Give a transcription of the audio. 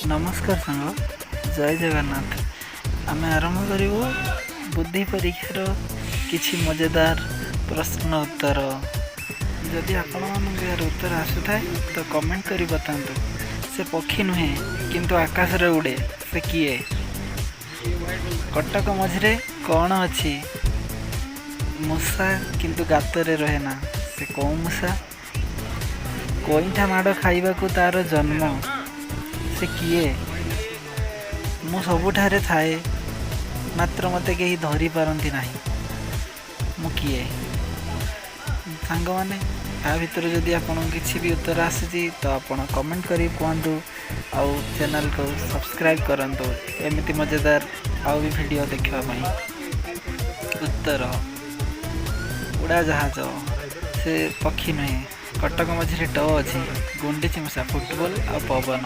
ନମସ୍କାର ସାଙ୍ଗ, ଜୟ ଜଗନ୍ନାଥ। ଆମେ ଆରମ୍ଭ କରିବୁ ବୁଦ୍ଧି ପରୀକ୍ଷାର କିଛି ମଜାଦାର ପ୍ରଶ୍ନ ଉତ୍ତର। ଯଦି ଆପଣମାନଙ୍କୁ ଏହାର ଉତ୍ତର ଆସୁଥାଏ, ତ କମେଣ୍ଟ କରି ବତାନ୍ତୁ। ସେ ପକ୍ଷୀ ନୁହେଁ, କିନ୍ତୁ ଆକାଶରେ ଉଡ଼େ, ସେ କିଏ? କଟକ ମଝିରେ କ'ଣ ଅଛି? ମୂଷା, କିନ୍ତୁ ଗାତରେ ରହେ ନା, ସେ କେଉଁ ମୂଷା? କଇଁଠା ମାଡ଼ ଖାଇବାକୁ ତାର ଜନ୍ମ, ସେ କିଏ? ମୁଁ ସବୁଠାରେ ଥାଏ, ମାତ୍ର ମୋତେ କେହି ଧରିପାରନ୍ତି ନାହିଁ, ମୁଁ କିଏ? ସାଙ୍ଗମାନେ, ତା ଭିତରୁ ଯଦି ଆପଣଙ୍କୁ କିଛି ବି ଉତ୍ତର ଆସୁଛି, ତ ଆପଣ କମେଣ୍ଟ କରି କୁହନ୍ତୁ ଆଉ ଚ୍ୟାନେଲକୁ ସବସ୍କ୍ରାଇବ୍ କରନ୍ତୁ ଏମିତି ମଜାଦାର ଆଉ ବି ଭିଡ଼ିଓ ଦେଖିବା ପାଇଁ। ଉତ୍ତର: ଉଡ଼ାଜାହାଜ, ସେ ପକ୍ଷୀ ନୁହେଁ। କଟକ ମଝିରେ ଟ ଅଛି। ଗୁଣ୍ଡିଚି ମୂଷା, ଫୁଟବଲ ଆଉ ପବନ।